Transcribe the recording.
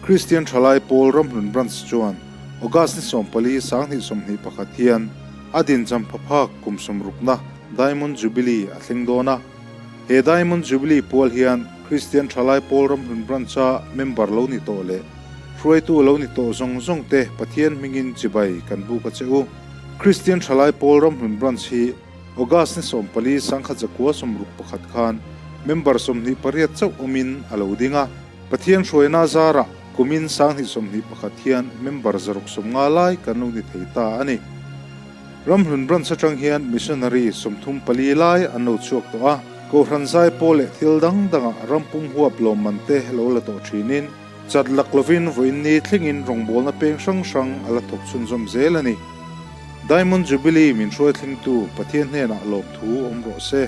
Kristian Thalai Pawl Ramhlun Branch chuan August ni 14 2021 hian a dincham phaphak kum sawmrukna Diamond Jubilee a thleng dawn a. He Diamond Jubilee pual hian Kristian Thalai Pawl Ramhlun Branch-a member lo ni tawh leh hruaitu lo ni tawh zawng zawng te Pathian hmingin chibai kan buk a che u. Kristian Thalai Pawl Ramhlun Branch hi August ni 14 1961 khan member 28 chauh awmin a lo ding a. Pathian hruaina zarah kumin 2021 hian member 150 lai kan lo ni thei ta a ni. Ramhlun Branch atang hian missionary 34 lai an lo chhuak tawh a, Kohhran zai pawl leh thil dang dangah rampum huap lawmman te lo la tawh thinin, chat lak lovin vawiin ni thlengin rawngbawlna peng hrang hrang a la thawk chhunzawm zel a ni. Diamond Jubilee min hruai thlengtu Pathian hnenah lawmthu awm rawh se.